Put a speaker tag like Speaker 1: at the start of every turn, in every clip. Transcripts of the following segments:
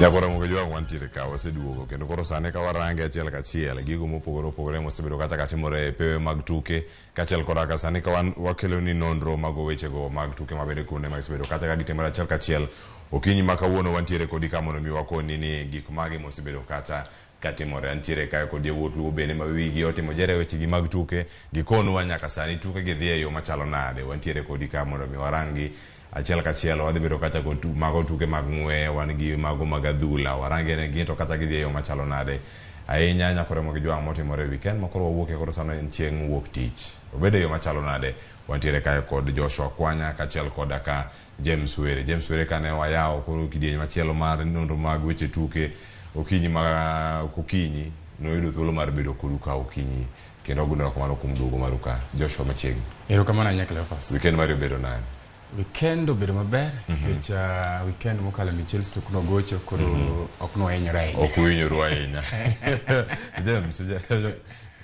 Speaker 1: Nyakoro Ramogi Jwang' wantiere ka waseduogo kendo koro sani ka warange achiel kachiel gigo mopogore opogore mosebedo kata katimore e pewe mag tuke kaachiel koda ka sani ka wan wakelo ni nonro mago wechego mag tuke mabende kuonde ma gisebedo kata ka gitimore achiel kachiel. Okinyi ma kawuono wantiere kodi ka mondo mi wakoni ni gik mage mosebedo kata katimore. Antiere kae kod yawuot Luo bende ma wigi otimo jere wechegi mag tuke gikonwa nyaka sani tuke gi dhi e yo machalo nade. Wantiere kodi ka mondo mi waranggi achiel kachiel. Wadhi bedo kacha kod mago tuke mag ng'we, wan gi mago mag adhula, warange ne gin to kata gidhi e yo machalo nade. Ahinya nyakore Ramogi Jwang' motimore e weekend ma koro wawuokie koro sano en chieng' wuok tich. Obedo e yo machalo nade? Wantiere kae kod Joshua Kwanya kaachiel koda ka James Were. James Were kane wayawo koro kidieny machielo mar nonro mag weche tuke okinyi ma kokinyi noyudo thuolo mar bedo kodu ka okinyi kendo wagono erokamano kuom duogo maru ka. Joshua machiegni.
Speaker 2: Erokamano ahinya Cleophas.
Speaker 1: Weekend mari obedo nade?
Speaker 2: Weekend obedo maber nikech weekend mokalo ni Chelsea to nogocho koro ok nohinyore ahinya.
Speaker 1: Ok uhinyoru ahinya. James,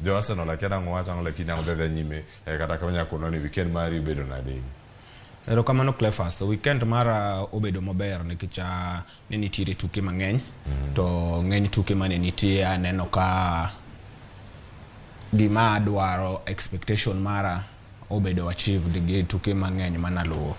Speaker 1: jo Arsenal akia nang'o wacho ang'o lakini ang' dhi nyime kata ka wanyalo ni weekend mari obedo nade?
Speaker 3: Erokamano Cleophas. Weekend mara obedo maber nikech ne nitiere tuke mang'eny to ng'eny tuke mane nitie aneno ka gima adwaro expectation mara obedo achieved gi tuke mang'eny manaluwo.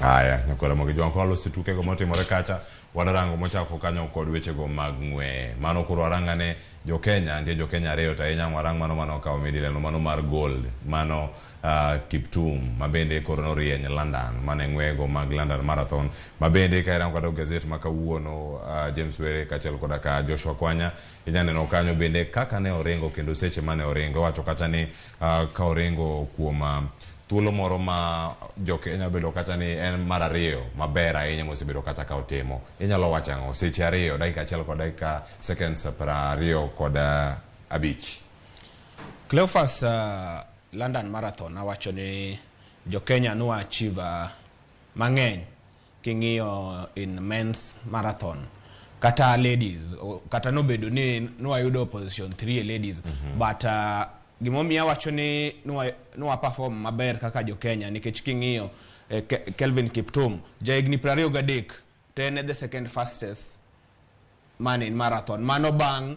Speaker 1: Aya, nyakoro Ramogi Jwang' koro waloso tukego motimore kacha, wadarango mochako kanyo kod wechego mag ng'we. Mano koro warangane jo Kenya, nitie jo Kenya ariyo to ahinya warang mano mano okawo midileno mano mar gold, mano Kiptum mabende koro norieny London, mane ng'wego mag London Marathon, mabende ka irango kata gazet ma kawuono James Were kaachiel koda ka Joshua Kwanya inya neno kanyo bende kaka ne oringo kendo seche mane oringo. Iwacho kata ni ka oringo kuom thuolo moro ma jo Kenya obedo kata ni en mar ariyo maber ahinya mosebedo kata ka otimo. Inyalo wacho ang'o? Seche 2 dakika 1 kod dakika seconds 25.
Speaker 3: Cleophas, London Marathon awacho ni jo Kenya no achieve mang'eny king'iyo in men's marathon kata ladies kata nobedo ni nwayudo position 3 e ladies but gimomiyo awacho ni nwa perform maber kaka jo Kenya nikech king'iyo Kelvin Kiptum jahigni 23 to en the second fastest man in marathon mano bang'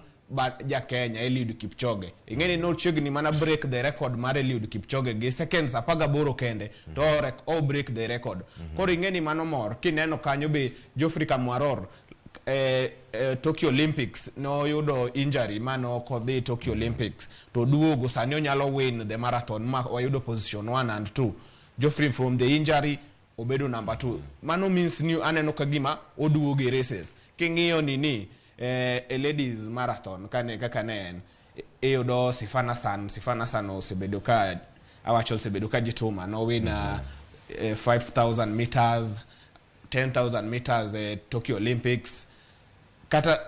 Speaker 3: ja Kenya Eliud Kipchoge. Ing'eni nochiegni mana break the record mar Eliud Kipchoge gi seconds 18 kende to o break the record. Koro ing'eni mano mor kineno kanyo be Geoffrey Kamworor Tokyo Olympics noyudo injury mano ok odhi Tokyo Olympics to duogo sani onyalo win the marathon ma wayudo position 1 and 2. Geoffrey from the injury obedo number 2. Mano means ni aneno ka gima oduogo e races. King'iyo nini e ladies marathon kane kaka ne en iyudo Sifan Hassan. Sifan Hassan osebedo ka awacho osebedo ka jituma no win 5000 meters 10,000 meters e Tokyo Olympics. Kata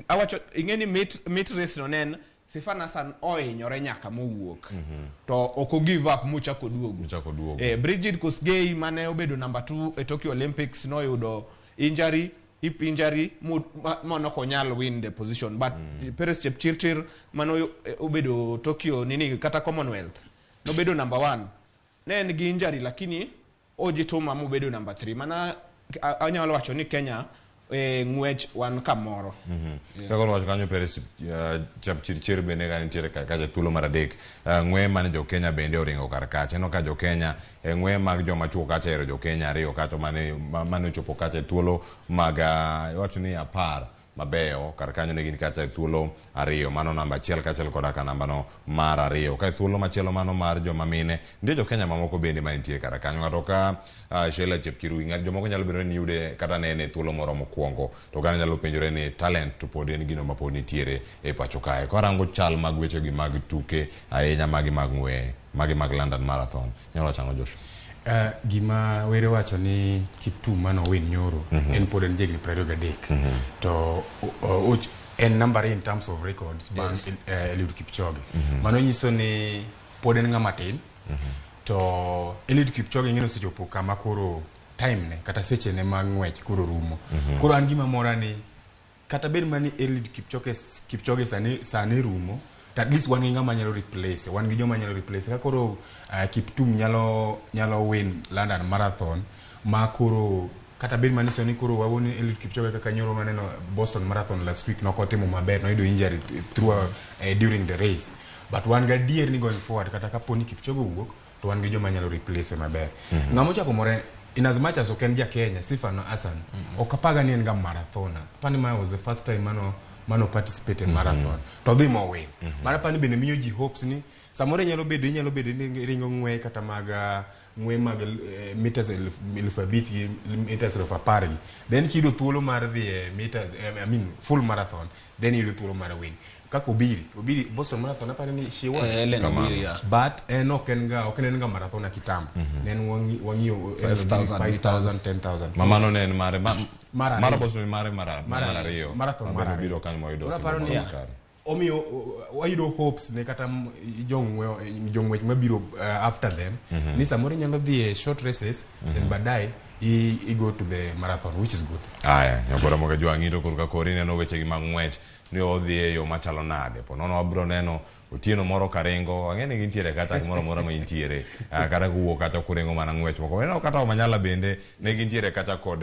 Speaker 3: awacho ing'eni mit race no ne en Sifan Hassan ohinyore nyaka mowuok to ok o give up mochako duogo. Brigid Kosgei mane obedo number 2 e Tokyo Olympics noyudo injury, hip injury ma ok onyal win the position but Peres Chepchirchir mane obedo Tokyo nini kata Commonwealth nobedo number 1 ne en gi injury lakini ojituma mobedo number 3. Mana anyalo wacho ni Kenya ng'wech wan kamoro.
Speaker 1: Kaka wacho kanyo Peres Chepchirchir bende ka nitiere kacha thuolo mar 3 ng'we mane jo Kenya bende oringo kar kacha. Ineno ka jo Kenya ng'we mag joma chuo kacha ero jo Kenya ariyo kacha mane ochopo kacha e thuolo mag iwacho ni 10 mabeyo kar kanyo ne gin kacha e thuolo 2, mano namba 1 kaachiel koda ka namba no mar 2. Ka e thuolo machielo mano mar joma mine, nitie jo Kenya mamoko bende ma nitie kar kanyo. Ng'ato ka Sheila Chepkirui, ng'at jomoko nyalo bedo ni yude kata nene e thuolo moro mokwongo, to oganda nyalo penjore ni talent to pod en gino ma pod nitiere e pacho kae. Kwarango chal mag wechegi mag tuke ahinya magi mag ng'we, magi mag London Marathon, inyalo wacho ang'o Joshua?
Speaker 2: Gima Were wacho ni Kiptum mano win nyoro en pod en jahigni 23 to en number in terms of records bang' Eliud Kipchoge. Mano nyiso ni pod en ng'ama tin to Eliud Kipchoge ing'e ni osechopo kama koro time ne kata seche ne mag ng'wech koro rumo. Koro an gima mora ni kata bed mana ni Eliud Kipchoge sani rumo, to at least wan gi ng'ama nyalo replace, wan gi joma nyalo replace. Ka koro Kiptum nyalo win London Marathon ma koro Kata bed manyiso ni koro wawuon Eliud Kipchoge kaka nyoro maneno Boston Marathon last week nokotimo maber, noyudo injury through during the race. But wan gadier ni going forward kata kapo ni Kipchoge owuok to wan gi joma nyalo replace maber. Ng'ama ochako more in as much as ok en ja Kenya, Sifan Hassan, ok apaga ni en ga marathoner. Apani ma was the first time mano participate in marathon. To dhi mowin. Mano apani bende miyo ji hopes ni samoro inyalo bedo ni ringo ng'we kata mag ng'we mag meters 5,000 gi meters 10,000 gi. Then kiyudo thuolo mar dhi e meters, I mean full marathon, then iyudo thuolo mar win. Kaka Obiri Boston Marathon apani ni she won.
Speaker 3: Hellen
Speaker 1: Kamano.
Speaker 3: Obiri, yeah.
Speaker 2: But en ok en ga marathoner kitambo. Ne en wang'iyo
Speaker 3: 5,000
Speaker 2: 5,000, 10,000.
Speaker 1: Ma mano ne en mare
Speaker 2: Mar
Speaker 1: mar
Speaker 2: ariyo.
Speaker 1: Boston mare mar ariyo.
Speaker 2: Marathon
Speaker 1: Ma
Speaker 2: mar
Speaker 1: bende
Speaker 2: ariyo.
Speaker 1: obiro kanyo moyudo
Speaker 2: Koro
Speaker 1: osimbo
Speaker 2: aparo
Speaker 1: moro
Speaker 2: ni
Speaker 1: makare.
Speaker 2: Omiyo wayudo hopes ne kata jong'wech mabiro after them ni samoro inyalo dhi e short races, then baadaye i go to the marathon, which is good.
Speaker 1: Aya, nyakora moga jwang'i to korka kori neno wechegi mag ng'wech ni odhi e yo machalo nade. Po nono wabiro neno Otieno moro karingo, ang'e ni gintiere kata kamoro amora ma intiere, kata kuwuok kata kuringo mana ng'wech moko. Ineno kata Omanyala bende ne gintiere kata kod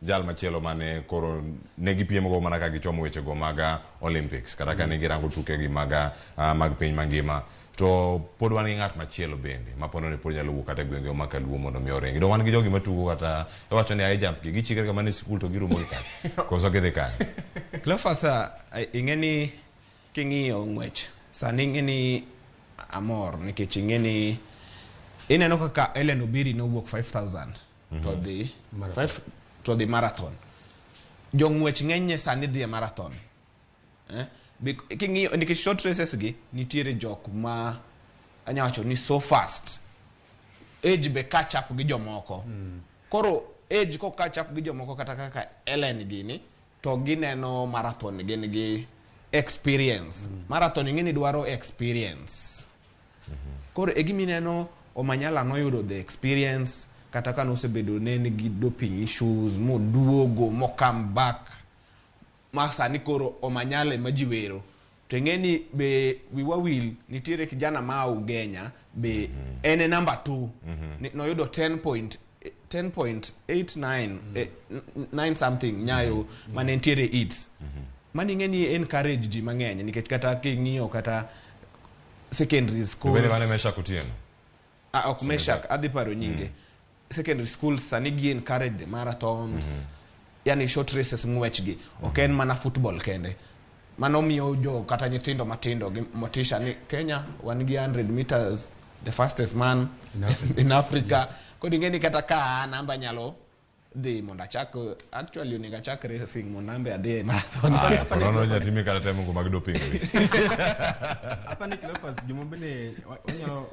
Speaker 1: jal machielo mane koro ne gipiemo mana ka gichomo wechego mag Olympics kata ka ne girango tukegi mag piny mangima. To pod wan gi ng'at machielo bende ma pono ni pod nyalo wuok kata e gwenge ma kaluo mondo mi oringi. To wan gi jogi matugo kata iwacho ni high jump gi gichikre kama ne sikul to girumo gi kacha. Koso gidhi kanye?
Speaker 3: Cleophas, ing'e ni king'iyo ng'wech sani, ing'e ni amor nikech ing'e ni ineno kaka Hellen Obiri nowuok 5000 to dhi
Speaker 2: Marathon.
Speaker 3: To dhi marathon. Jong'wech ng'enyne sani dhi e marathon, eh? King'iyo nikech short races gi nitiere jok ma anya wacho ni so fast, age be catch up gi jomoko. Koro age ko catch up gi jomoko kata kaka Ellen gini to gineno marathon gin gi experience. Marathon ing'e ni dwaro experience. Koro e gimineno Omanyala noyudo the experience kata ka nosebedo ne nigi doping issues moduogo mo come back ma sani koro Omanyala ema ji wero. To ing'e ni be wiwa wil nitiere kijana ma Ugenya be en e number 2. Noyudo 10 point 10.89 9 something nyayo mane nitiere heats. Mani ing'e ni encourage ji mang'eny nikech kata king'iyo kata secondary
Speaker 1: To
Speaker 3: schools.
Speaker 1: bende mane Meshack Otieno.
Speaker 3: Ah, ok Meshak, adhi paro nyinge. Secondary schools sani gi encourage the marathons, yani short races, ng'wech gi ok en mana football kende. Mano miyo jo kata nyithindo matindo gi motisha ni Kenya wan gi 100 meters the fastest man
Speaker 2: In Africa.
Speaker 3: In Africa. Koro ing'e ni kata ka an amba nyalo dhi mondo achak, actually onego achak racing mondo ambe adhi e marathon.
Speaker 1: Aya, po nono nyatimi kata temo go mag doping gi.
Speaker 2: Apani Cleophas, gima bende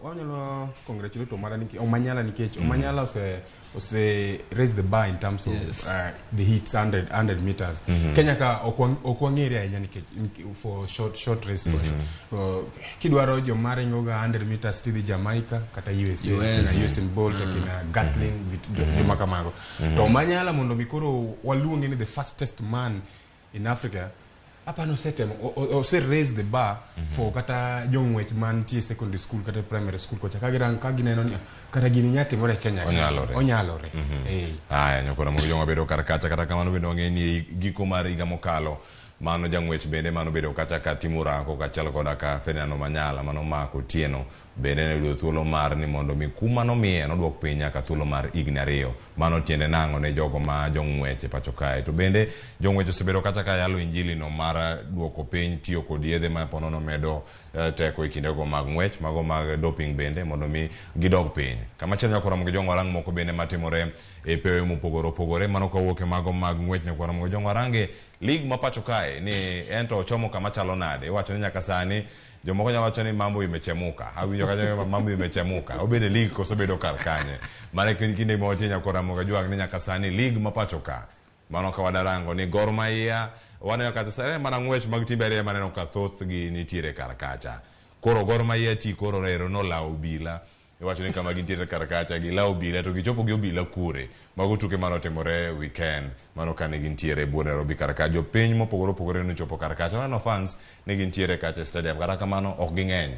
Speaker 2: wanyalo congratulate Omara nikech Omanyala, nikech Omanyala ose raise the bar in terms of the heats 100 100 meters. Kenya ka ok wang'ere ahinya nikech for short races. Kidwaro joma ringo ga 100 meters tidhi Jamaica kata USA,
Speaker 3: US.
Speaker 2: kina Usain Bolt, kina Gatlin, joma kamago. To Omanyala mondo mi koro waluonge ni the fastest man in Africa, apano osetemo ose raise the bar for kata jong'wech mantie secondary school kata primary school kocha ka girang ka gineno ni, "Ah, kata gini nya timore e Kenya ka."
Speaker 1: Onyalore.
Speaker 2: Onyalore. Eh.
Speaker 1: Aya, nyakora mogo joma bedo kar kacha. Kata kamano bende wang'e ni e giko mar higa mokalo mano jang'wech bende mano bedo kacha ka timo orako kaachiel koda ka Ferdinand Omanyala mano mako Otieno bende ne oyudo thuolo mar ni mondo mi kum manomiye noduok piny nyaka thuolo mar higni 2. Mano tiende nang'o ne jogo ma jong'wech e pacho kae? To bende jong'wech osebedo kacha ka yalo injili no mar duoko piny tiyo kod yedhe ma ponono medo teko e kindego mag ng'wech mago mag doping bende mondo mi gidog piny. Kamachielo nyakora mogo jong'o warang moko bende matimore e pewe mopogore opogore. Mano kawuok e mago mag ng'wech, nyakwara mogo jong'o warange league ma pacho kae ni en to ochomo kama chalo nade. Iwacho ni nyaka sani jomoko nyalo wacho ni mambo imechemuka. Awinjo kacha mambo imechemuka. Obedo e league koso obedo kar kanye? Mano e kinde ma watie, nyakwara mogo jwang' ni nyaka sani league ma pacho ka mano ka wadarango ni Gor Mahia waneno kata sani mana ng'wech mag timbe ariyo maneno ka thothgi nitiere kar kacha. Koro Gor Mahia ti koro ero nolawo obila. Iwacho ni kama gintiere kar kacha gilawo obila to gichopo gi obila kure. Mago tuke manotimore weekend mano kane gintiere e buo Nairobi kar ka. Jopiny mopogore opogore nochopo kar kacha. Waneno fans ne gintiere kacha e stadium, kata kamano ok ging'eny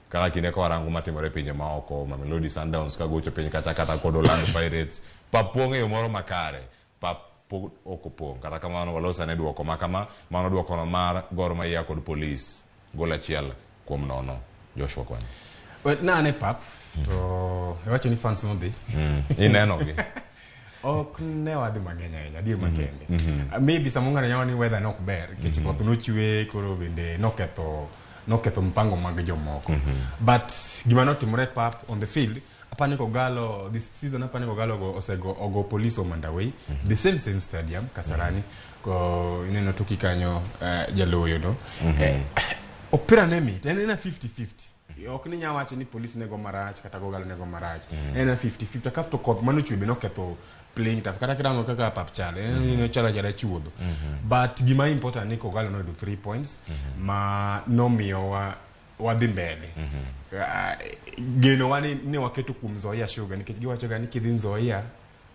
Speaker 1: kaka kinde ka warango matimore e pinje maoko. Mamelodi Sundowns kagocho piny kacha kata kod Orlando Pirates papong' e yo moro makare. Pap pod ok opong'. Kata kamano walos ane duoko ma kama, mano duokono mar Gor Mahia kod Police gol 1-0. Joshua Kwanya.
Speaker 2: Well, nane pap to iwacho ni fans nodhi.
Speaker 1: Ineno gi.
Speaker 2: Ok ne wadhi mang'eny ahinya, adier makende. Maybe samoro ng'ato nyalo ni weather ne ok ber, nikech koth nochwe koro bende noketho noketho mpango mag jomoko. But gima notimore e pap on the field, apani Kogalo this season, apani Kogalo go osego ogo Police home and away, the same same stadium Kasarani. Ko ineno toki kanyo jaloyo no. Opira ne mit, en ena 50-50. Ok ni nya wacho ni Police nego marach kata Kogalo nego marach. En 50-50 kasto koth manochwe be noketho playing turf kata kirango kaka pap chalo en chalo achala chuodho. But gima important ni Kogalo noyudo 3 points ma nomiyowa wadhi mbele. Genowa ni ne waketo kuom Nzoia Sugar nikech giwacho ga ni kidhi Nzoia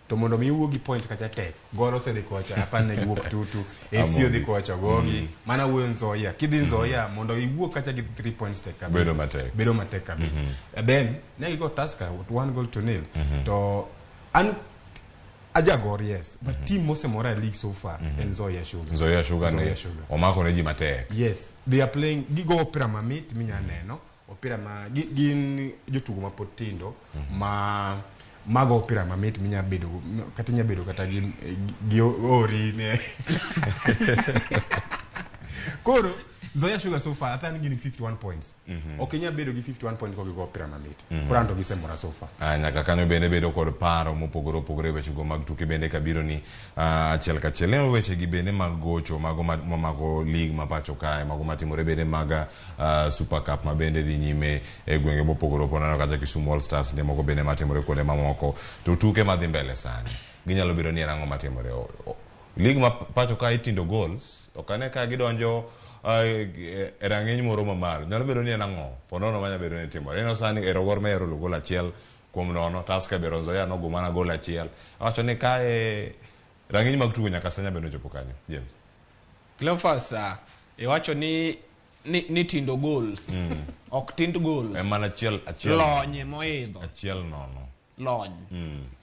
Speaker 2: to mondo mi iwuog gi point kacha tek. Gor osedhi kocha, apani ne giwuok tutu, FC odhi kocha ogogi. Mana wuoyo Nzoia. Kidhi Nzoia mondo iwuog kacha gi 3 points tek kabisa.
Speaker 1: Bedo matek.
Speaker 2: Bedo matek kabisa. And then ne gigo Tusker with 1 goal to 0. To an ajagor, yes, but team mosemora e league so far en Nzoia Sugar.
Speaker 1: Nzoia Sugar ne
Speaker 2: Nzoia Sugar.
Speaker 1: Omako ne ji matek.
Speaker 2: Yes, they are playing, gigo opira mamit minya neno, opira ma gin jotugo ma pod tindo ma mago opira mamit minya bedo kata inya bedo kata gi ori ne. Koro Nzoia Sugar so far athani gin 51 points. Ok inya bedo gi 51 points kogigo opira mamit. Koro anto gisemora so far.
Speaker 1: Nyaka kanyo bende bedo kod paro mopogore opogore e wechego mag tuke bende kabiro ni achiel kachiel. Neno wechegi bende mag gocho mago mamako league ma pacho kae, mago matimore bende mag Super Cup ma bende dhi nyime e gwenge mopogore opogore. Neno kacha Kisumu All Stars ne moko bende matimore kuonde mamoko. To tuke madhi mbele sani ginyalo bedo ni en ang'o matimore? League ma pacho kae itindo goals ok ane ka gidonjo e rang'iny moro mamalo. Nyalo bedo ni en ang'o? Ponono manya bedo ni timore. Ineno sani ero Gor Mahia olo gol 1-0, Tusker be Nzoia nogo mana gol achiel. Awacho ni kae rang'iny mag tugo nyaka sani bende ochopo kanyo. James.
Speaker 3: Cleophas, iwacho ni tindo goals. Ok tind goals.
Speaker 1: En mana achiel achiel.
Speaker 3: Lony moidho.
Speaker 1: 1-0.
Speaker 3: Lony.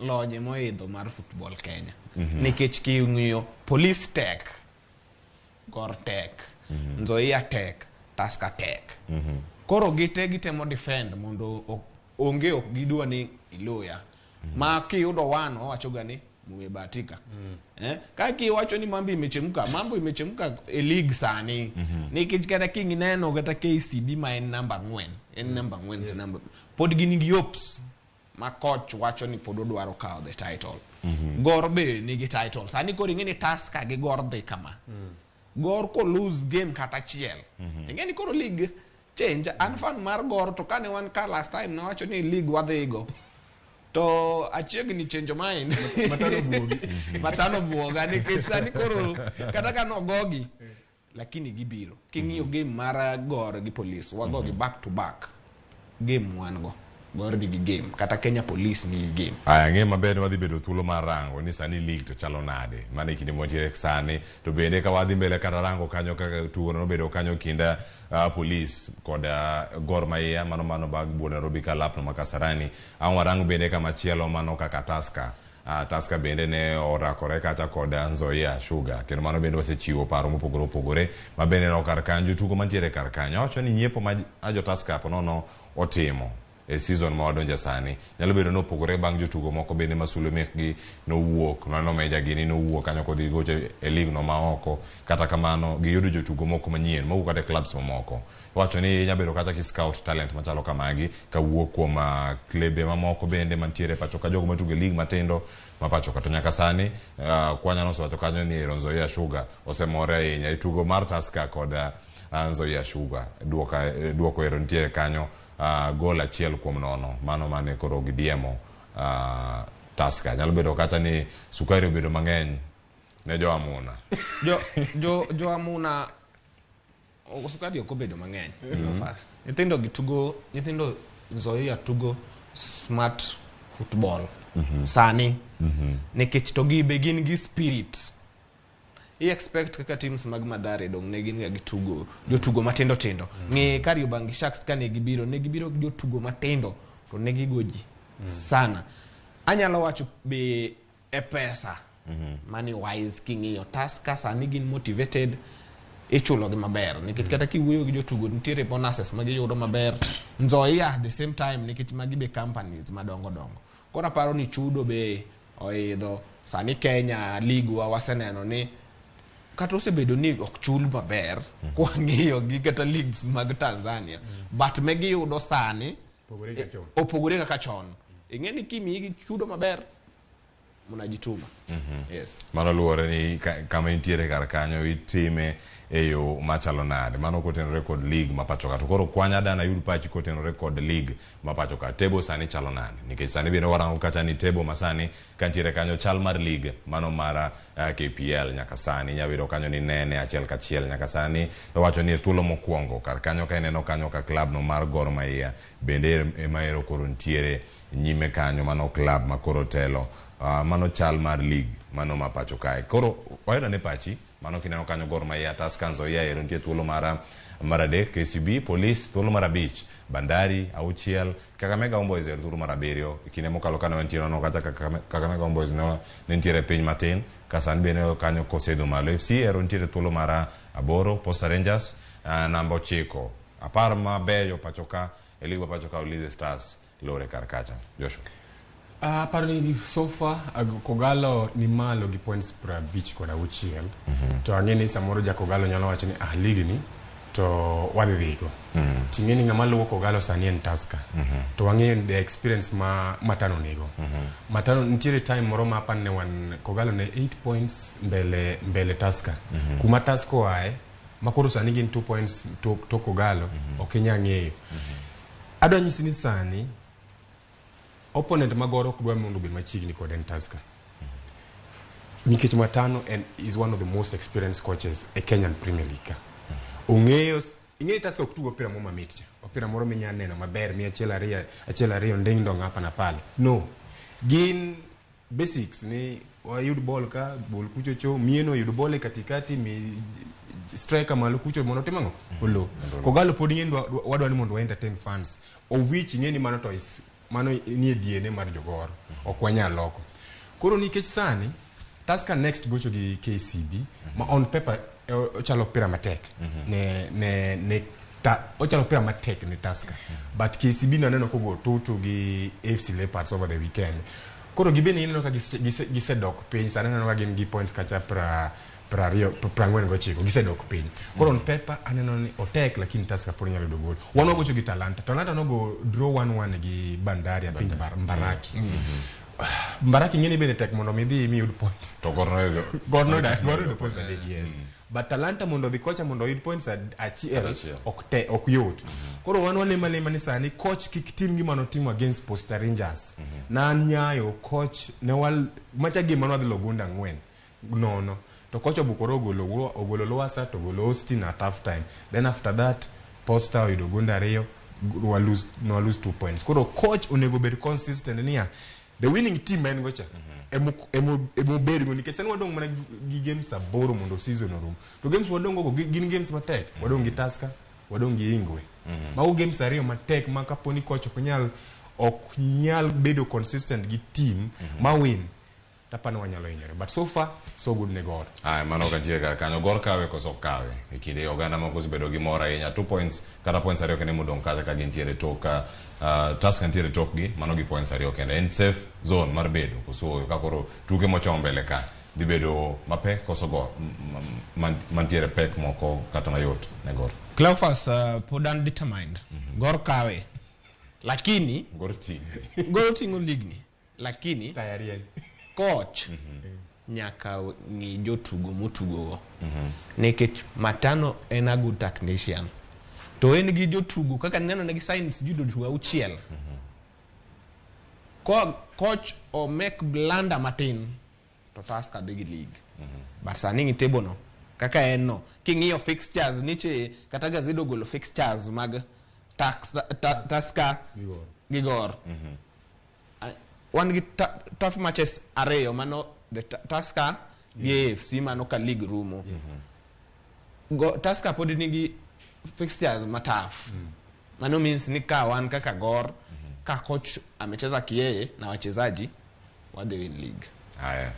Speaker 3: Lony moidho mar football Kenya. Nikech king'iyo Police tek, Gor tek, Nzoia tek, Tusker tek. Koro gite gitemo defend mondo onge ok gidwa ni iloya. Ma kiyudo one wawacho ga ni mumebahatika. Eh? Ka kiwacho ni mambo imechemka, mambo imechemka e league sani. Nikech kata kineno kata KCB ma en namba 4, en namba 4 to namba pod gin gi hopes ma coach wacho ni pod odwaro kawo the title. Gor be nigi title. Sani koro ing'e ni Tusker gi Gor dhi kama. Gor ko lose game kata achiel. Ing'e ni koro league change. An fan mar Gor to kane wan ka last time nawacho ni league wadhigo. To achiegni change mind.
Speaker 2: Matano buogi.
Speaker 3: Matano buoga nikech sani koro kata ka nogogi lakini gibiro. King'iyo game mar Gor gi Police, wagogi back to back. Game wan go. Gor nigi game kata Kenya Police nigi game.
Speaker 1: Aya, ng'e maber ni wadhi bedo thuolo mar rango ni sani league to chalo nade. Mano e kinde mwantiere sani. To bende ka wadhi mbele kata rango kanyo kaka tugo nobedo kanyo kind Police kod Gor Mahia mano mano bag buo Nairobi ka lapno ma Kasarani. Ang' warang bende kamachielo mano kaka Tusker. Tusker bende ne orakore kacha kod Nzoia Sugar kendo mano bende wasechiwo paro mopogore opogore ma bende no kar kanyo jotugo mantiere kar kanyo. Awacho ni nyiepo ma jo Tusker ponono otimo e season ma wadonje sani nyalo bedo ni opogore bang' jotugo moko bende ma sulwe mekgi nowuok nwaneno Meja gini nowuok kanyo kodhi gocho e league no ma oko. Kata kamano giyudo jotugo moko manyien mawuok kata e clubs mamoko. Iwacho ni inya bedo kata ki scout talent machalo kamagi kawuok kuom klebe mamoko bende mantiere pacho ka jogo matugo e league matindo ma pacho ka. To nyaka sani Kwanya nosewacho kanyo ni ero Nzoia Sugar osemore ahinya e tugo mar Tusker kod Nzoia Sugar. Duoko ero nitiere kanyo gol 1-0 mano mane koro gidiemo Tusker. Nyalo bedo kata ni sukari obedo mang'eny ne jo Amuna.
Speaker 3: Jo Amuna sukari ok obedo mang'eny. First. Nyithindo gi tugo, nyithindo Nzoia tugo smart football. Sani. Nikech to gibe gin gi spirit. I expect kaka teams mag Mathare dong ne gin ga gitugo jotugo matindo tindo. Ng'i Kariobangi Sharks kane gibiro, ne gibiro gi jotugo matindo to ne gigo ji sana. Anyalo wacho be e pesa. Money wise king'iyo Tusker sani gin motivated, ichulogi maber nikech kata kiwuoyo gi jotugo nitiere bonuses ma giyudo maber. Nzoia at the same time nikech magi be companies madongo dongo. Koro aparo ni chudo be oidho sani. Kenya league wa waseneno ni kata osebedo ni ok chul maber kwang'iyo gi kata leagues mag Tanzania, but megiyudo sani
Speaker 2: Opogore gi chon.
Speaker 3: Opogore kaka chon. Ing'e ni kimiyi gi chudo maber, mnajituma. Yes.
Speaker 1: Mano luwore ni kama intiere kar kanyo itime e yo machalo nade. Mano kotenore kod league ma pacho ka. To koro kwanya dana yud pachi kotenore kod league ma pacho ka. Table sani chalo nade? Nikech sani bende warango kacha ni table masani kantiere kanyo, chal mar league mano mar KPL nyaka sani inyalo yudo kanyo ni nene achiel kachiel nyaka sani wacho ni e thuolo mokwongo kar kanyo ka ineno kanyo ka club no mar Gor Mahia bende ema ero koro nitiere nyime kanyo, mano club ma koro telo. Mano chal mar league mano ma pacho kae. Koro wayudo ne pachi mano kineno kanyo Gor Mahia, Tusker, Nzoia ero nitie thuolo mar adek, KCB, Police thuolo mar abich, Bandari auchiel, Kakamega Homeboyz ero thuolo mar abiriyo. E kinde mokalo kane wantie nono kacha Kakamega Homeboyz ne nitiere piny matin, ka sani bende kanyo kosedho malo. FC ero nitiere thuolo mar aboro, Posta Rangers namba ochiko, apar mabeyo pacho ka e league ma pacho ka, Ulinzi Stars lore kar kacha. Joshua.
Speaker 2: Aparo ni so far Kogalo ni malo gi points 56. To ang'e ni samoro ja Kogalo nyalo wacho ni ah, league ni to wadhi dhigo. To ing'e ni ng'ama luwo Kogalo sani en Tusker. To wang'eyo the experience ma Matano nigo. Matano nitiere time moro ma apani ne wan Kogalo ne 8 points mbele Tusker. Kuma Tusker oae ma koro sani gin 2 points to Kogalo ok inyal ng'eyo. Adwa nyisi ni sani opponent ma Gor ok dwa mondo obed machiegni kod en Tusker. Nikech Matano is one of the most experienced coaches e Kenyan Premier League ka. Ong'eyo ing'eyo Tusker ok tugo opira moro mamit cha. Opira moro minya neno maber mi achiel ariyo achiel ariyo nding dong hapa na pale. No. Gin basics ni wayud ball ka ball kucho cho mieno yud ball e katikati mi striker malo kucho mondo otim ang'o olo. Kogalo pod ing'e ni wadwa ni mondo wa entertain fans, of which ing'e ni mano to is mano nie DNA mar jogor, ok wanyal loko. Koro nikech sani Tusker next gocho gi KCB ma on paper ochalo opira matek ne ta, ochalo opira matek ne Tusker, but KCB naneno kogo tutu gi AFC Leopards over the weekend. Koro gibende ineno ka gisedok piny. Sani aneno ka gin gi points kacha pra prariyo 49, gisedok piny. Koro on paper aneno ni otek, lakini Tusker pod nyalo yudo gol. Wan wagocho gi Talanta. Talanta nogo draw 1-1 gi Bandari, I think Mbaraki. Mbaraki ng'eni bende tek mondo mi idhi miyud points.
Speaker 1: To Gor noyudo
Speaker 2: Gor noyudo points adek, yes. But Talanta mondo odhi kocha mondo oyud points achiel
Speaker 1: Achiel.
Speaker 2: ok te ok yot. Koro wan walemo alema ni sani coach kik tim gima notimo against Posta Rangers. Na an nyayo coach ne wal macha gima nwadhi lo gonde 4-0 to coach obukore ogolo Lwasa to ogolo Austin at half time. Then after that Posta oyudo gonde ariyo, wa lose, no lose 2 points. Koro coach onego bed consistent niya the winning team en go cha emo bedgo nikech sani wadong' mana gi games aboro mondo season orum, to games wadong' go gin games matek. Wadong' gi Tusker, wadong' gi Ingwe. Mago games ariyo matek ma kapo ni coach ok nyal bedo consistent gi team ma win, tapani wanyalo hinyore, but so far so good ne Gor.
Speaker 1: Aya, mano kantiere kar kanyo. Gor kawe koso ok kawe? E kinde oganda moko osebedo gi mor ahinya. 2 points kata points ariyo kende modong' kacha ka gintiere tok Tusker nitiere tokgi mano gi points ariyo kende. En safe zone mar bedo koso ka koro tuke mochomo mbele ka dhi bedo mapek koso Gor mantiere pek moko kata mayot ne Gor?
Speaker 3: Cleophas, pod undetermined. Gor kawe. Lakini
Speaker 1: Gor ting'e.
Speaker 3: Gor oting'o league ni. Lakini
Speaker 2: tayari en
Speaker 3: coach nyaka ng'i jotugo motugogo. Nikech Matano en a good technician. To en gi jotugo kaka neno ne gi sign sijui jotugo auchiel. Ko coach o make blunder matin to Tusker dhi gi league. But sani ng'i table no kaka en no, king'iyo fixtures niche kata Gazette ogolo fixtures mag Tusker
Speaker 2: gi
Speaker 3: gi Gor. Wan gi tough matches ariyo, mano the Tusker gi AFC, mano ka league rumo. Tusker pod nigi fixtures ma tough. Mano means ni ka wan kaka Gor, ka coach amecheza kiyeye na wachezaji, wadhi win league.
Speaker 1: Haya.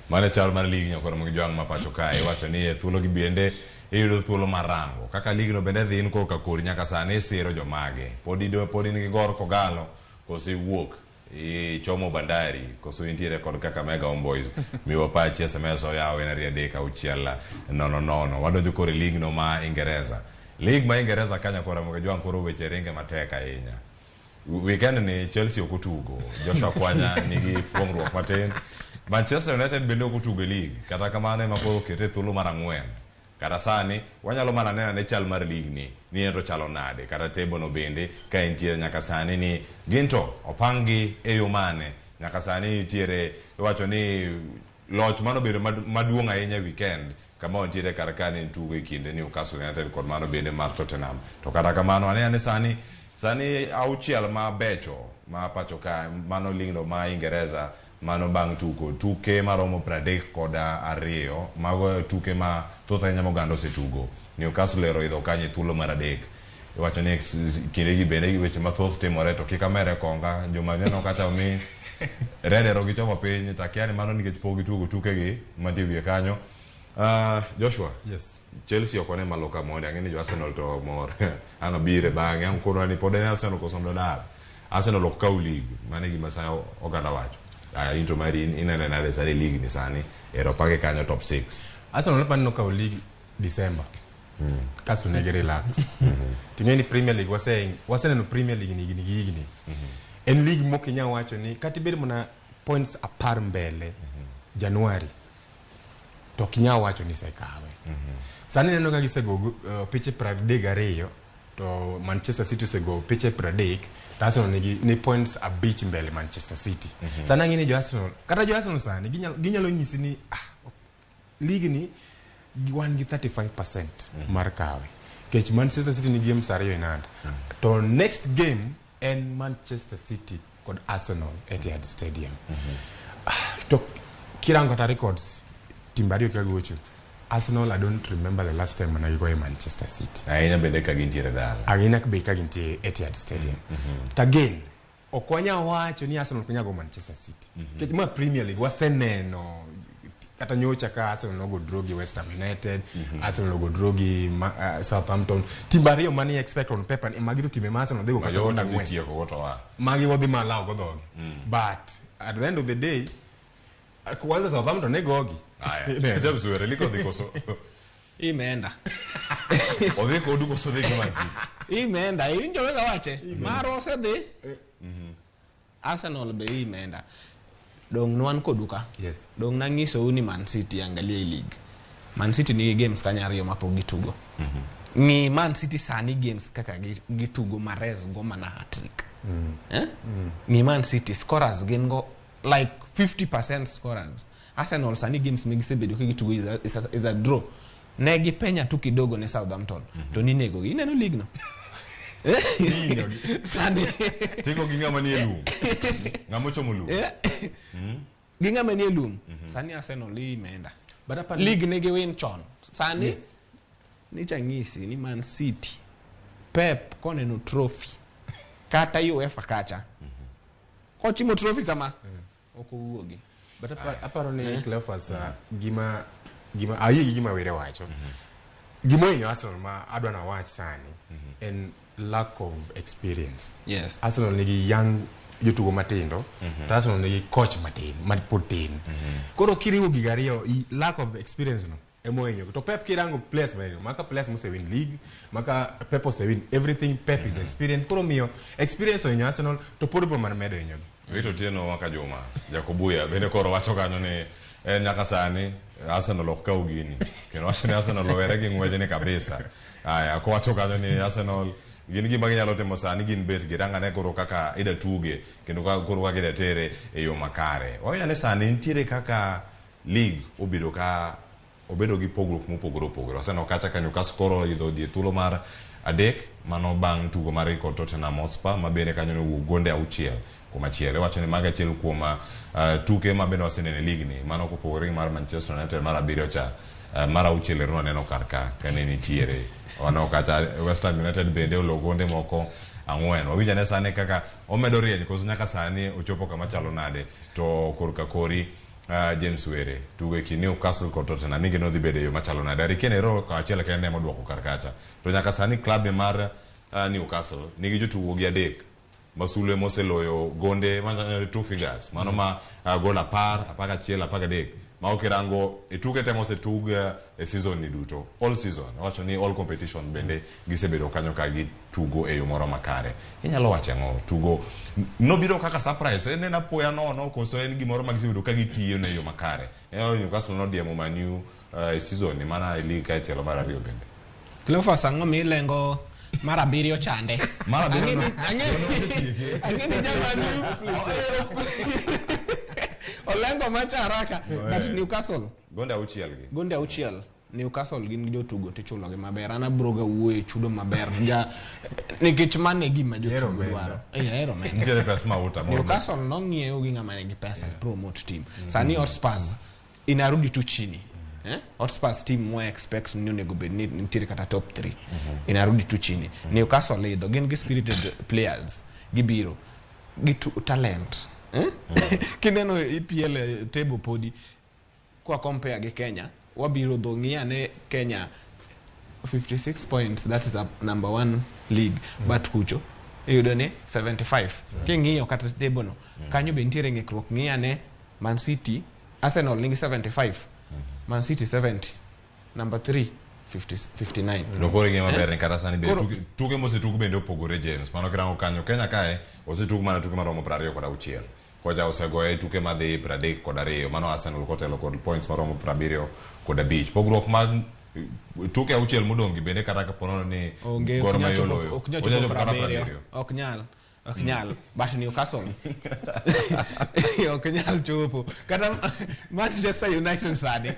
Speaker 1: Mano e chal mar ligi nyakoro mag jwang' ma pacho kae iwacho ni e thuolo gi bende iyudo thuolo mar rango kaka ligno bende dhi in korka kori nyaka sani isiro jomage pod pod in gi Gor Kogalo koso iwuok ichomo Bandari koso intiere kod Kakamega Homeboys miwa pachi SMS oyaw en 23600. Wadonjo koro e ligno ma Ingereza. Lig ma Ingereza ka nyakoro mag jwang' koro weche ringe matek ahinya. Weekend ni Chelsea ok otugo, Joshua Kwanya nigi fuong'ruok matin. Manchester United bende ok otugo e league, kata kamano ema koro okete e thuolo mar 4. Kata sani wanyalo mana neno ane chal mar league ni, ni en to chalo nade, kata table no bende ka entiere nyaka sani ni gin to opang gi e yo mane. Nyaka sani nitiere iwacho ni loch mano obedo maduong' ahinya e weekend kama wantiere kar ka ne en tugo e kind Newcastle United kod mano bende mar Tottenham. To kata kamano ane ane sani sani auchiel ma becho ma pacho ka mano ligno ma Ingereza mano bang' tugo tuke maromo 32 mago tuke ma thoth ahinya ma oganda osetugo. Newcastle ero idho kanyo e thuolo mar 3. Iwacho ni kinde gi bende weche mathoth timore to kik amere konga joma neno kacha mi redero gichomo piny to akia ni mano nikech pok gitugo tukegi mantie wiye kanyo. Joshua,
Speaker 2: Yes.
Speaker 1: Chelsea ok one malo ka mondi ang'e ni jo Arsenal to mor ang' bire bang'e ang' konwa ni pod en Arsenal koso dodar. Arsenal ok kaw league mano e gima sa oganda wacho. Aya into mari inene nade sani league ni sani ero pange kanyo top 6.
Speaker 2: Arsenal ne paneno kawo league December. Kasto ne gi relax. Ting'e ni Premier League waseneno Premier League ni higni gi higni. En league mok inyal wacho ni kata ibed mana points 10 mbele January to ok inyal wacho ni isekawe. Sani ineno ka gisego piche 32 to Manchester City osego piche 30 to Arsenal nigi ni points 5 mbele Manchester City. Sani ang'e ni jo Arsenal kata jo Arsenal sani ginyalo nyisi ni league ni wan gi 35% mar kawe. Nikech Manchester City ni games 2 in hand. To next game en Manchester City kod Arsenal Etihad Stadium. To kirango kata records timbe ariyo ka gocho Arsenal, I don't remember the last time mana gigoyo Manchester City.
Speaker 1: Ahinya bende ka gintiere dala.
Speaker 2: Ahinya be ka gintie Etihad Stadium. To again, ok wanyal wacho ni Arsenal ok nyal go Manchester City. Nikech ma Premier League waseneno kata nyocha ka Arsenal nogo draw gi West Ham United, Arsenal nogo draw gi Southampton. Timbe ariyo mane expect on paper ni magi to timbe ma Arsenal dhi go kata
Speaker 1: Mayot
Speaker 2: gonde
Speaker 1: dhi
Speaker 2: ang'wen.
Speaker 1: tieko go to wa.
Speaker 2: Magi wadhi malawo go dhogi. But at the end of the day, kwanza Southampton ne gogi.
Speaker 1: Aya. James Were liko dhi koso.
Speaker 3: Imeenda.
Speaker 1: Odhi kodu koso dhi gi Man City.
Speaker 3: Imeenda. Iwinjo kaka wache? Marwa osedhi. Arsenal be imeenda. Dong' nwan kodu ka.
Speaker 2: Yes.
Speaker 3: Dong' nang'isou ni Man City angalia e league. Man City nigi games kanyo ariyo mapok gitugo. Ng'i Man City sani games kaka gitugo Mahrez go mana hat-trick. Ng'i Man City scorers gin go like 50% scorers. Arsenal sani games magisebedo ka gitugo is a draw. Ne gipenya tu kidogo ne Southampton. To ninego gi. Ineno league no? Sani.
Speaker 1: Tigo gi ng'ama nie lum. Ng'ama ochomo lum.
Speaker 3: Gi ng'ama nie lum. Sani Arsenal imeenda.
Speaker 2: But apart
Speaker 3: League ne giwin chon. Sani nicha ng'isi ni Man City Pep koneno trophy kata UEFA kacha. Kochimo trophy kama ok owuogi.
Speaker 2: But aparo ni Cleophas gima ayie gi gima were wacho. Gima ohinyo Arsenal ma adwa na wach sani en lack of experience.
Speaker 3: Yes.
Speaker 2: Arsenal nigi young jotugo matindo, to Arsenal nigi coach matin, ma pod tin. Koro kiriwo gigo ariyo, lack of experience no ema ohinyo. To Pep kirango players ma maka players mosewin league, maka Pep osewin everything, Pep is experienced. Koro miyo experience ohinyo Arsenal to pod biro mana medo hinyogi.
Speaker 1: Wito Otieno Waka Juma, Jakobuya bende koro wacho kanyo ni en nyaka sani Arsenal ok kaw gini. Kendo wacho ni Arsenal owere gi ng'wechni kabisa. Aya, kowacho kanyo ni Arsenal gin gima ginyalo timo sani gin bet girangane koro kaka ida tuge kendo koro kaka ida tere e yo makare. Wawinjo ni sani nitiere kaka league obedo ka obedo gi pogruok mopogore opogore. Waseneno kacha ka Newcastle koro idho dhi e thuolo mar 3 mano bang' tugo margi kod Tottenham Hotspur ma bende kanyo nowuok gonde 6 kuom 1. Iwacho ni mago achiel kuom tuke ma bende waseneno e league ni mano kopogore gi mar Manchester United mar 7 cha mar 6 ero waneno kar ka kane nitiere. Waneno kacha West Ham United bende olo gonde moko 4. Wawinjo ane sani kaka omedo rieny koso nyaka sani ochopo kama chalo nade to korka kori James Were tugo e kind Newcastle kod Tottenham ingeno dhi bedo e yo machalo nade. Harry Kane ero okawo achiel kende ema oduoko kar kacha. To nyaka sani club mar Newcastle nigi jotugo gi adek masulwe moseloyo gonde manyalo two figures mano ma gol 10, 11, 13 ma ok irango e tuke te mosetug e season ni duto all season wacho ni all competition bende gisebedo kanyo ka gitugo e yo moro makare. Inyalo wacho ang'o tugo nobiro kaka surprise en en apoya nono koso en gimoro ma gisebedo ka gitiyo ne yo makare. Newcastle nodiemo Man U e season ni mana e league ka e tielo mar ariyo bende.
Speaker 3: Cleophas ang'o milengo mar abiriyo chande?
Speaker 1: Mar abiriyo
Speaker 3: Ang'e ni jamani olengo macha haraka but Newcastle
Speaker 1: Gonde auchiel gi.
Speaker 3: Gonde auchiel Newcastle gin gi jotugo tichulo gi maber. An abro ga wuoyo e chudo maber ja nikech mano e gima jotugo dwaro. Eh, ahero omenda.
Speaker 1: Nitiere pesa ma uta moro.
Speaker 3: Newcastle nong'iewo gi ng'ama nigi pesa promote team. Sani Hotspurs inarudi tu chini. Hotspurs team mwa expect ni onego bed ni nitiere kata top 3. Inarudi tu chini. Newcastle idho gin gi spirited players gibiro gi talent. Kineno EPL table podi kwa compare gi Kenya wabiro dho ng'iya ne Kenya 56 points, that is the number 1 league. But kucho iyudo ni 75. King'iyo kata table no kanyo be nitiere ng'ikruok. Ng'iya ne Man City, Arsenal nigi 75, Man City 70, number 3 59.
Speaker 1: To koro ing'e maber ni kata sani be tuke mosetug bende opogore James. Mano kirango kanyo Kenya kae osetug mana tuke maromo 26. Koja osegoye tuke madhi 32. Mano Arsenal kotelo kod points maromo 75. Pogruok mag tuke auchiel modong' gi bende kata kapo nono ni Gor Mahia oloyo.
Speaker 3: Ok nyal chopo 70. Ok nyal. Ok nyal. But Newcastle ok nyal chopo. Kata Manchester United sani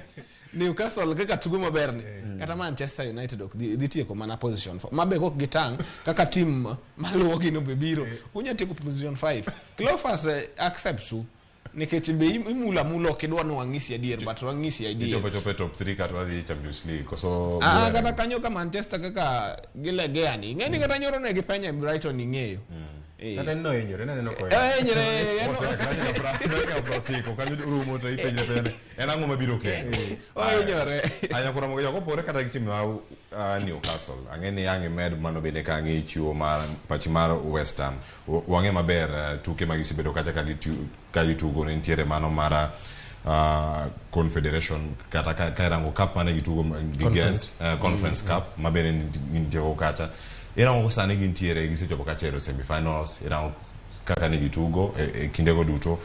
Speaker 3: Newcastle kaka tugo maber ni. Kata Manchester United ok dhi tieko mana position 4. Mabe ok gitang' kaka team maluwo gi no be biro. Unya tieko position 5. Cleophas accept tu. Nikech be imula mulo ok idwa ni wang'isi adier, but wang'isi adier.
Speaker 1: Ichopo chopo e top 3 kata wadhi Champions League koso
Speaker 3: kata kanyo ka Manchester kaka gilegea ni. Ing'e ni kata nyoro ne gipenyo e Brighton ing'eyo.
Speaker 2: Kata en nohinyore, naneno
Speaker 3: kohinyore. Ohinyore, en
Speaker 1: kanyo rumo to ipenjre penjre. En ang'o mabiro kendo?
Speaker 3: Ohinyore.
Speaker 1: Aya koro mogo kopogore kata gi team mar Newcastle. Ang'e ni ang' imed mano bende ka ang'i chiwo mar pachi mar West Ham. Wang'e maber tuke ma gisebedo kacha ka gitugo ne nitiere mano mar Confederation kata ka irango cup mane gitugo gi Gent, Conference Cup ma bende gintieko kacha. Irango sani gintiere gisechopo kacha e semi-finals. Irango kaka ne gitugo e kindego duto.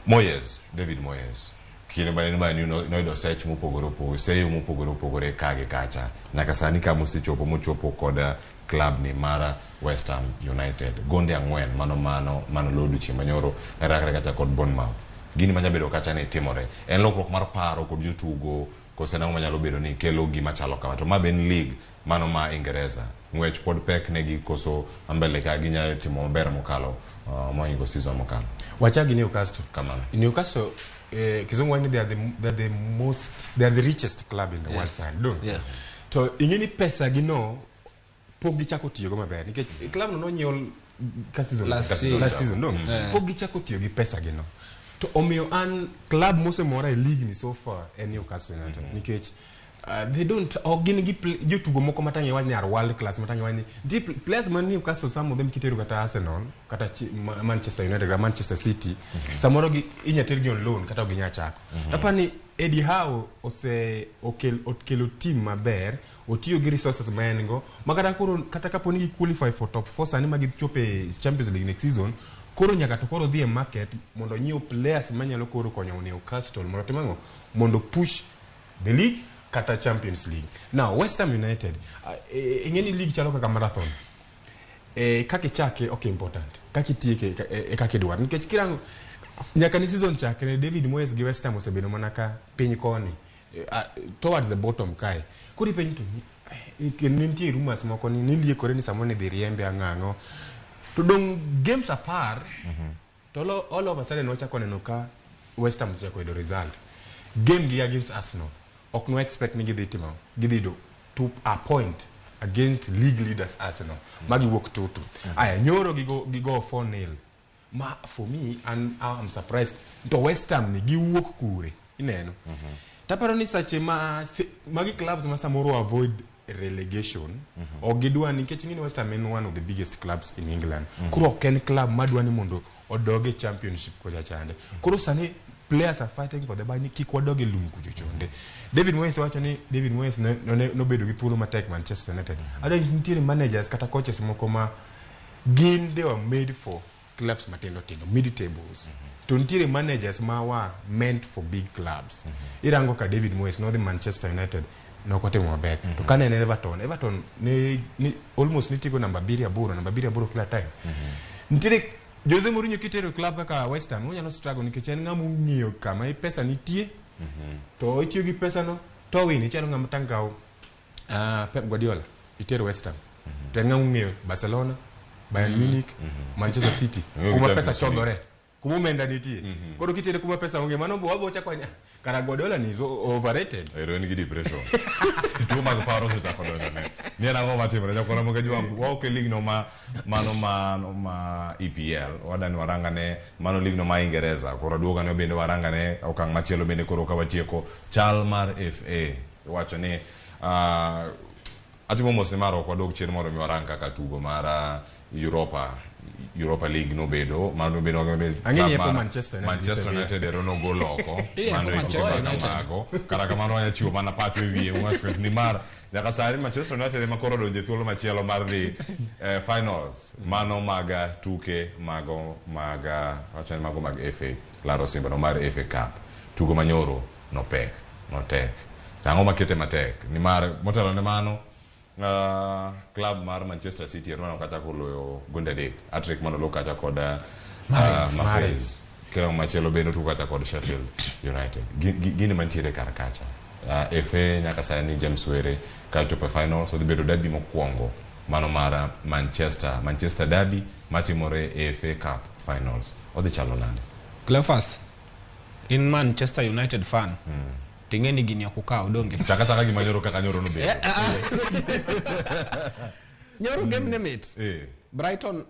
Speaker 1: Moyes, David Moyes kinde mane Man U noyudo sech mopogore opogore, seyo mopogore opogore ka gi kacha. Nyaka sani kama osechopo mochopo kod club ni mar West Ham United. Gonde 4 mano lo odiochieng' manyoro rakre kacha kod Bournemouth. Gini manya bedo kacha ni timore. En lokruok mar paro kod jotugo kose nang'o manyalo bedo ni kelo gima chalo kama. To ma be en league mano ma Ingereza. Ng'wech pod pek negi koso mbele ka ginyalo timo maber mokalo mohingo season mokalo.
Speaker 2: Wachak gi Newcastle.
Speaker 1: Kamano.
Speaker 2: Newcastle kizungu wacho ni they are the richest club in the world. Don't.
Speaker 3: Yeah.
Speaker 2: To ing'e ni pesa gi no pok gichako tiyogo maber nikech club no nonyiew ka season last season no. Pok gichako tiyo gi pesa gi no. To omiyo an club mosemora e league ni so far en Newcastle United nikech they don't ok gin gi jotugo moko matang'e wach ni are world class matang'e wach ni nitie players man Newcastle some of them kitero kata Arsenal kata Manchester United kata Manchester City samoro gi inya tergi on loan kata ok ginya chako. Apani Eddie Howe okelo team maber, otiyo gi resources ma en go ma kata koro kata kapo ni gi qualify for top 4 sani ma gichopo e Champions League next season koro nyaka to koro dhi e market mondo onyiew players manyalo koro konyo Newcastle mondo otim ang'o mondo push the league kata Champions League. Now West Ham United ing'e ni league chalo kaka marathon. Kaka ichake ok important, kaka itieke e kaka idwaro nikech kirango nyaka ni season chakre David Moyes gi West Ham osebedo mana ka piny koni towards the bottom kae. Koro ipenjo to kendo nitie rumors moko ni niliekore ni samoro ne dhi riembe ang'ang'o to dong games 10 to all of a sudden wachako neno ka West Ham osechako yudo result. Game gi against Arsenal ok no expect ni gidhi timo gidhi yudo a point against league leaders Arsenal magi wuok 2-2. Aya nyoro gigo 4-0 Ma for me and I'm surprised to West Ham ni giwuok kure ineno. Taparo ni sache ma magi clubs ma samoro avoid relegation ok gidwa nikech ing'e ni West Ham en one of the biggest clubs in England. Koro ok en club madwa ni mondo odog e championship kocha chande. Koro sani players are fighting for the badge ni kik wadog e lum kucho chonde. David Moyes wacho ni David Moyes nobedo gi thuolo matek Manchester United. Otherwise nitiere managers kata coaches moko ma gin they were made for clubs matindo tindo, mid tables. To nitiere managers ma were meant for big clubs. Irango ka David Moyes nodhi Manchester United nokotimo maber. To kane en Everton, Everton ne almost nitigo namba 7 namba 7 kila time. Nitiere Jose Mourinho kitero club kaka West Ham onyalo struggle nikech en ng'ama ong'iyo kama pesa nitie. To itiyo gi pesa no to win ichalo ng'ama tangaw Pep Guardiola itero West Ham. To en ng'ama ong'eyo Barcelona, Bayern Munich, Manchester City kuma pesa chodore. Kuma omenda nitie. Koro kitere kuma pesa onge mano bo wabo chako nya. Kara Guardiola ni is overrated.
Speaker 1: Ero en gi depression. Tuo mag paro osechako donjone. Ni en ang'o matimore? Jakora moke jwang' waok e league no ma mano ma EPL. Wadani warangane mano league no ma Ingereza. Koro duogo bende warangane okang' machielo bende koro ka watieko chal mar FA. Iwacho ni atimo mos ni mar ok wadog chien mondo mi warang kaka tugo mar Europa League nobedo mano bedo
Speaker 2: Ang'e ni Manchester United
Speaker 1: Manchester United ero nogol oko mano mago kata kamano wanya chiwo mana pacho e wiye wacho ni mar nyaka sani Manchester United ema koro donje thuolo machielo mar dhi finals mano mag tuke mago mag wacho ni mago mag FA laro simba no mar FA Cup tugo manyoro no pek no tek tang'o makete matek ni mar motelo ne mano club mar Manchester City ero kacha koloyo gonde 3 hat-trick mano lo kacha kod Mahrez kendo machielo bende tugo kacha kod Sheffield United gini mantiere kar kacha FA nyaka sani James Were ka chopo final so dhi bedo derby mokwongo mano mar Manchester derby matimore e FA Cup finals odhi chalo nade?
Speaker 3: Cleophas in Manchester United fan ting'e ni gini ok ukaw donge
Speaker 1: chaka gima nyoro kaka nyoro nobedo
Speaker 3: nyoro game ne mit. Brighton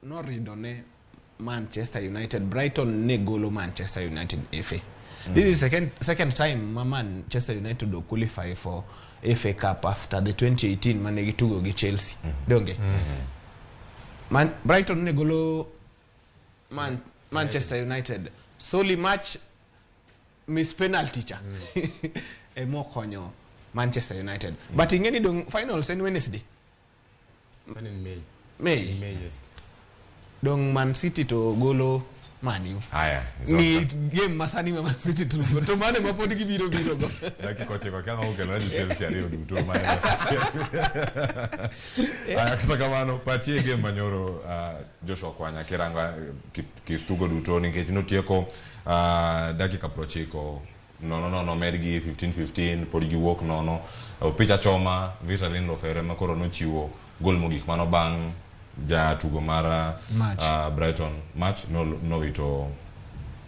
Speaker 3: norido ne Manchester United. Brighton ne golo Manchester United FA. This is second time ma Manchester United do qualify for FA Cup after the 2018 mane gitugo gi Chelsea. Donge Brighton ne golo Manchester United solely match miss penalty cha emo konyo Manchester United. But ingeni dong finals en Wednesday.
Speaker 2: In May.
Speaker 3: May.
Speaker 2: May, yes.
Speaker 3: Dong Man City to golo Man U.
Speaker 1: Haya.
Speaker 3: Ni game masani ma Man City to go. To mane ma pod gibiro biro go.
Speaker 1: Dakika 9 kaka okelo ni Chelsea ariyo duto mane osechiel. Aya kata kamano patie game manyoro Joshua Kwanya kiranga kitugo duto nikech notieko dakika 90 no medgi 15-15 pod giwuok nono picha choma Victor Lindelof ema koro nochiwo gol mogik mano bang' jatugo mar Brighton match nowito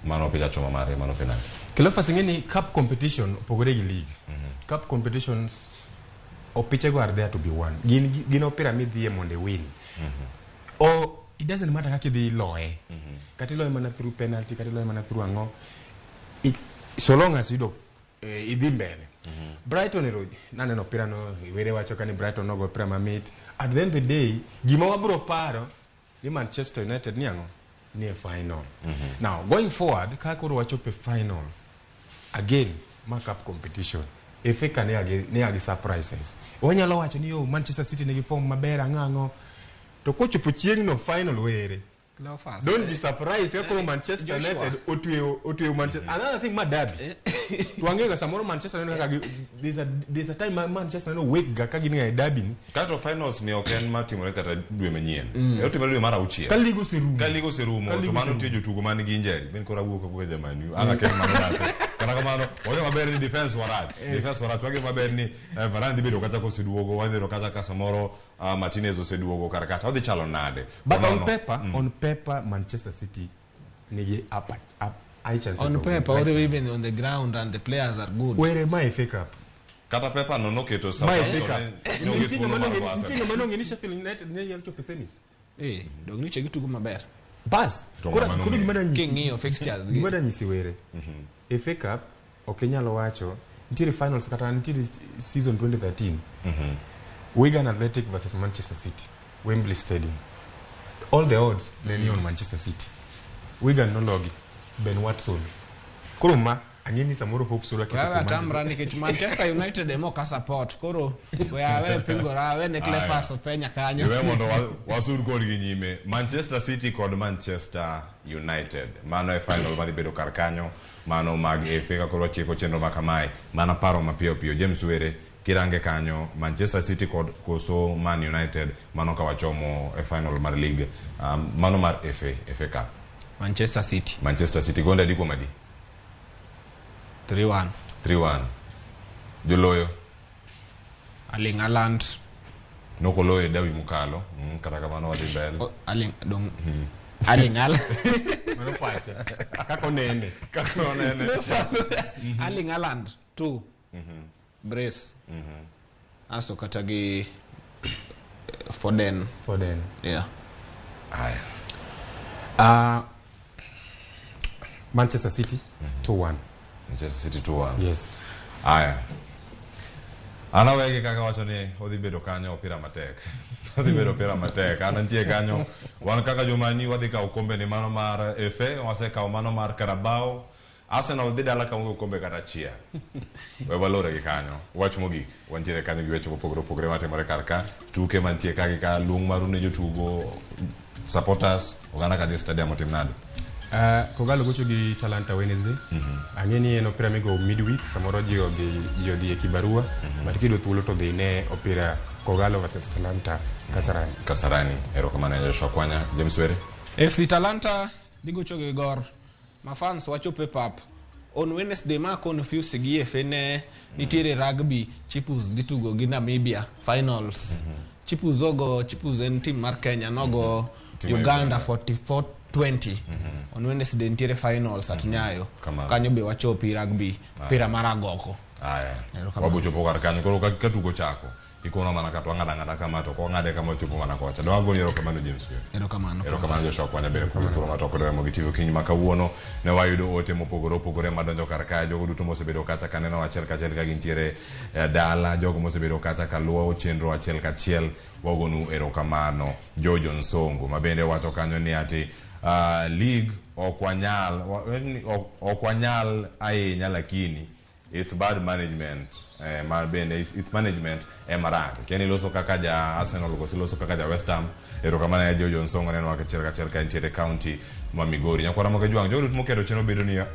Speaker 1: mano picha choma mare mano penalty.
Speaker 2: Cleophas ing'e ni cup competition opogore gi league. Cup competitions opichego are there to be won. Gin opira midhiye mondo iwin. O it doesn't matter kaka idhi iloye. Kata iloye mana through penalty, kata iloye mana through ang'o. So long as yudo idhi mbele. Brighton ero naneno opira no were wacho ka ni Brighton nogo opira mamit. At the end of the day gima wabro paro ni Manchester United ni ang'o? Ni e final. Now going forward ka koro wachopo e final again ma cup competition FA ka ne agi surprises. Wanyalo wacho ni yo Manchester City nigi form maber ang'o to kochopo chieng' no final were. Don't be surprised kaka Manchester United otweyo Manchester. Another thing ma derby. To ang'eyo ga samoro Manchester United kaka there's a time Manchester United wake ga ka gin e derby ni.
Speaker 1: Kato finals ni ok en matimore kata dwe manyien. Otimore dwe mar 6.
Speaker 2: Ka ligo oserumo.
Speaker 1: Ka ligo oserumo to mano nitie jotugo man gi injury. Ben koro awuok awuoka jamani. An akia mano nade. Kata kamano wang'eyo maber ni defense warach. Defense warach. Wang'eyo maber ni Varane dhi bedo kata koseduogo. Wadhi bedo kata ka samoro Martinez oseduogo kar kata odhi chalo nade.
Speaker 2: But on paper Manchester City nigi up high chances
Speaker 3: on paper or even on the ground and the players are good.
Speaker 2: Were ma FA Cup.
Speaker 1: Kata paper no noketo Southampton.
Speaker 2: Nitie ng'ama nong'e ni Sheffield United ne nyalo chopo semis.
Speaker 3: Dong niche gitugo maber.
Speaker 2: Bas.
Speaker 1: To
Speaker 2: Koro
Speaker 1: ng'ama
Speaker 2: koro
Speaker 1: nong'eyo.
Speaker 2: gima danyisi.
Speaker 3: King'iyo fixtures gi.
Speaker 2: Gima danyisi were. FA Cup ok inyalo wacho nitiere finals kata nitiere season 2013. Wigan Athletic versus Manchester City, Wembley Stadium. All the odds ne ni on Manchester City. Wigan nologi Ben Watson. Koro ma ang'e ni samoro Hope Solo ketho
Speaker 3: Wewe
Speaker 2: kuom Manchester
Speaker 3: atamra nikech Manchester United ema ok support koro we awe pingora awe ne Cleophas Openya kanyo.
Speaker 1: Iwe mondo wasud kodgi nyime. Manchester City kod Manchester United. Mano e final madhi bedo kar kanyo. Mano mag FA ka koro watieko chenro ma kamae. Mana paro mapiyo piyo. James Were kirange kanyo Manchester City kod koso Man United mano ka wachomo e final mar league mano mar FA Cup.
Speaker 3: Manchester City
Speaker 1: Manchester City gonde adi kuom adi?
Speaker 3: 3-1.
Speaker 1: 3-1. Joloyo
Speaker 3: Erling Haaland
Speaker 1: nokoloyo e dawi mokalo. Kata kamano wadhi mbele.
Speaker 3: Erling dong Erling Haaland
Speaker 2: Mano pache. Kaka onene.
Speaker 1: Kaka onene.
Speaker 3: Erling Haaland 2 brace. Aso kata gi Foden.
Speaker 2: Foden.
Speaker 3: Yeah.
Speaker 1: Aya.
Speaker 2: Manchester City 2-1.
Speaker 1: Manchester City 2-1.
Speaker 2: Yes.
Speaker 1: Aya. An awegi kaka wacho ni odhi bedo kanyo opira matek. Odhi bedo opira matek. An antie kanyo wan kaka jomani wadhi kawo kombe ni mano mar FA, wasekawo mano mar Carabao. Arsenal dhi dala kaonge okombe kata achiel. We walore gi kanyo. Wach mogik, wantiere kanyo gi weche mopogore opogore matimore kar ka. Tuke mantie ka gi ka, luong maru ne jotugo, supporters, oganda kadhi e stadium otim nade?
Speaker 2: Kogalo gocho gi Talanta Wednesday. Ang'e ni en opira migo midweek, samoro ji odhi e kibarua, but kiyudo thuolo to dhi ne opira Kogalo versus Talanta Kasarani.
Speaker 1: Kasarani. Erokamano Joshua Kwanya. James Were.
Speaker 3: FC Talanta dhi gocho gi Gor. Ma fans wachopo e pap. On Wednesday ma confuse gi FA ne nitiere rugby, Chipus dhi tugo gi Namibia finals. Chipus ogo, Chipus en team mar Kenya nogo
Speaker 1: Team mar
Speaker 3: Uganda
Speaker 1: Uganda.
Speaker 3: 44-20. On Wednesday nitiere finals at Nyayo.
Speaker 1: Kamano.
Speaker 3: Kanyo be wachopi rugby, pira mar agoko.
Speaker 1: Aya.
Speaker 3: Erokamano.
Speaker 1: Wabochopo kar kanyo. Koro ka tugo chako, ikono mana ka to wang'ado ang'ada kama to kwang'ade kama chopo mana kocha. Dwa goni erokamano James Were.
Speaker 3: Erokamano.
Speaker 1: Erokamano Joshua Kwanya bende kuom thuolo matoko Ramogi TV okinyi ma kawuono ne wayudo ote mopogore opogore madonjo kar kae. Jogo duto mosebedo kacha kaneno achiel kachiel ka gintiere dala, jogo mosebedo kacha kaluwo chenro achiel kachiel, wagonu erokamano. Jojo Nsongo ma bende wacho kanyo ni ati league ok wanyal ahinya lakini it's bad management. Ma bende it's management ema rach. Kia ni loso kaka ja Arsenal koso loso kaka ja West Ham. Erokamano ne Jojo Nsongo neno achiel kachiel ka entiere county ma Migori. Nyakwara Ramogi Jwang', jogo duto moketo chenro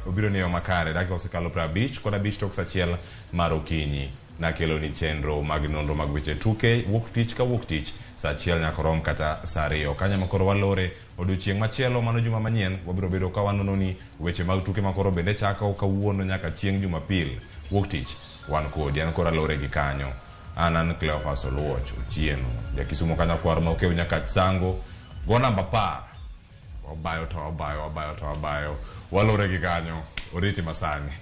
Speaker 1: obiro ni yo makare. Dakika osekalo 55 mar okinyi. Nakelo ni chenro mag nonro mag weche tuke wuok tich ka wuok tich saa 1 nyaka rom kata saa 2. Kanyo ema koro walore odiochieng' machielo mano juma manyien wabiro bedo ka wanono ni weche mag tuke makoro bende chako kawuono nyaka chieng' Jumapil wuok tich wan kodi. An koro alore gi kanyo. An Cleophas Oluoch Otieno ja Kisumu kanyo kwar ma okew nyaka Sango go namba 10 wabayo to wabayo wabayo to wabayo walore gi kanyo oriti masani.